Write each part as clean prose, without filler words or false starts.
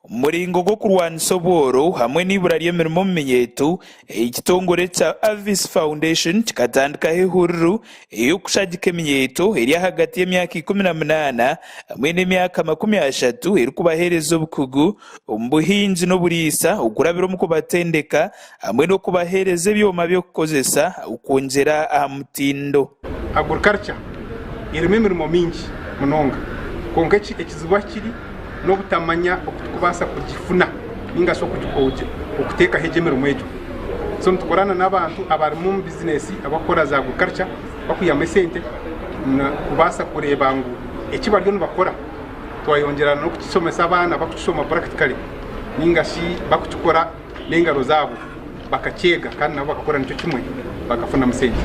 Omu muringo gw'okurwanisa obworo hamwe n'eibura ry'emirimo omu minyeeto, ekitongore kya Avis Foundation kikatandikaho ehururu ey'okushagika eminyeeto eri ahagati y'emyaka 18 hamwe n'emyaka 30 erikubaheereza obukugu omu buhingi n'oburiisa okurabira omu kubatendeka hamwe n'okubaheereza ebyoma by'okukozesa okwongyera aha mutindo. Agriculture erimu emirimo mingi munonga kwonka ekizibu ahu kiri n'obutamanya oku turikubaasa kugifuna ninga shi okuteekaho egyo emirimo egyo. So nitukorana n'abantu abarimu omu bizinesi abarikukora za agriculture barikwihamu esente kubaasa kureeba ngu eki bariyo nibakora twayongyera n'okukishomesa abaana barikukishoma practically ninga shi barikukikora n'engaro zaabo bakakyega kandi nabo bakakora nikyo kimwe bakafunamu sente.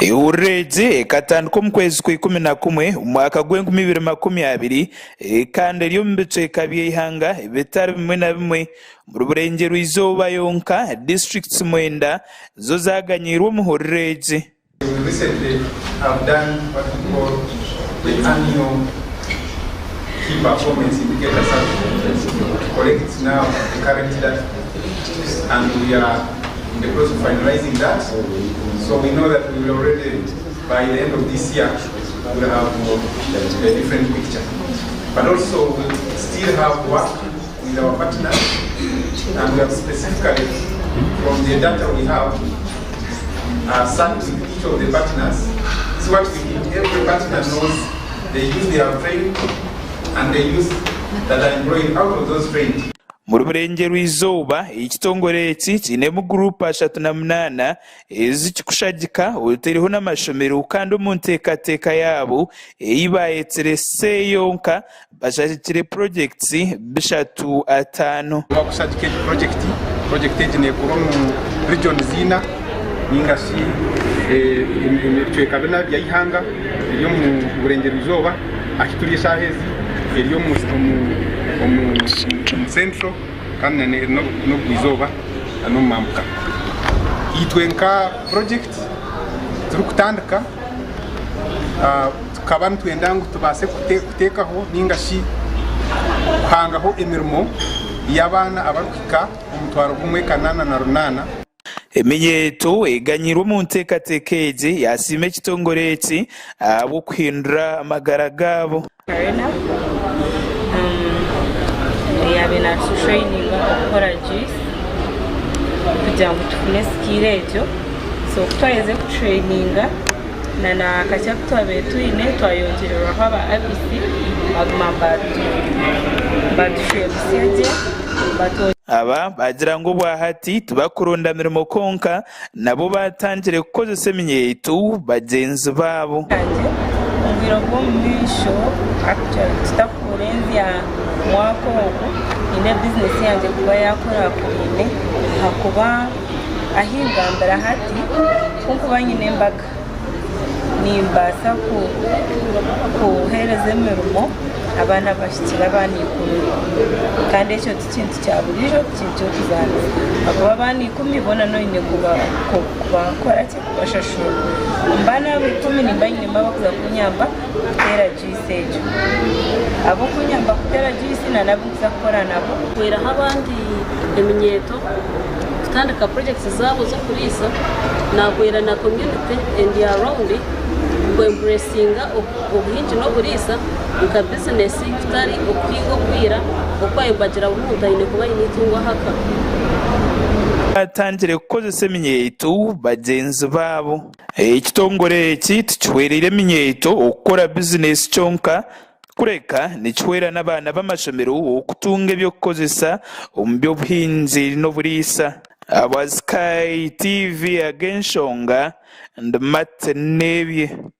Ehururu egi ekatandika omu kwezi kwa 11 omu mwaka gw'enkumi ibiri 20 kandi eri omu bicweka by'eihanga ebitari bimwe na bimwe. Omuri Burengyerwa Izooba yonka, disiturikiti mwenda nizo zaaganyiirwe omu hururu egi. We recently have done what we call the annual key performance indicator survey to collect now the current data and we are in the process of finalizing that so we know that we will already by the end of this year we will have a different picture but also we still have work with our partners and we have specifically from the data we have sat with each of the partners. So what we did, every partner knows the youth they have trained and the youth that are employed out of those trained. Omuri Burengyerwa-izooba, ekitongore eki kiinemu guruupu 38 ezikikushagika otaireho n'amashomero kandi omu nteekateeka yaabo ei baayetsire Seeyonka Bashagikire purogyekiti bishatu ataano. Abakushagika egi purogyekiti, purogyekiti egi nekorwa omu regions ina ninga shi ebicweka bina by'eihanga eri omu burengyerwa izooba ahu turi eshaaha ezi eri omu central kandi n'obugwa izooba n'omu mambuka. Itwe nka purogyekiti turikutandika. Tukaba nitwenda ngu tubaase kuteekaho ninga shi kuhangaho emirimo y'abaana abarikuhika 1800. Eminyeeto eganyiirwe omu nteekateeka egi yaasiima ekitongore eki ahabw'okuhindura amagara gaabo. Karina yaabaire naatutureyininga okukora juice kugira ngu tufune sikiiro egyo so ku twaherize kutureyininga na n'akakye aku twabaire twine twayongyererwaho aba Abc baguma nibatushwebusya gye. Aba baagira ngu obwahati tibakuronda mirimo kwonka nabo baatangire kukozesa eminyeeto bagyenzi baabo. Yangye omu bwire bw'omumaisho tutakurenzya mwaka ogu nyine bizinesi yangye kuba yaakuraakuraine ahakuba ahi ngambira hati ku nkuba nyine embaga nimbaasa kuheereza emirimo abaana abahikire abaana ikumi kandi ekyo tikintu kya buriijo tikintu ky'okuzaanisa ahakuba abaana ikumi boona noine kubakoraki kubashashura omu baana abo ikumi nimba nyinemu abarikuza kunyamba kuteera juice egyo abarikunyamba kuteera juice na n'abu ndikuza kukora nabo. Kuhweraho abandi eminyeeto kutandika projects zaabo z'okuriisa nahwera na community and around ku embracinga obuhingi n'oburiisa nka business kutari okuhinga okwira oku bagira ngu omuntu aine kuba aine eitungo ahaka. Baatandikire kukozesa eminyeeto bagyenzi baabo. Ekitongore eki tikihwereire eminyeeto okukora bizinesi kyonka kureka nikihwera n'abaana b'amashomero okutunga eby'okukozesa omu by'obuhingi n'oburiisa. Ahabwa Sky TV ag'enshonga, ndi Martin Nebye.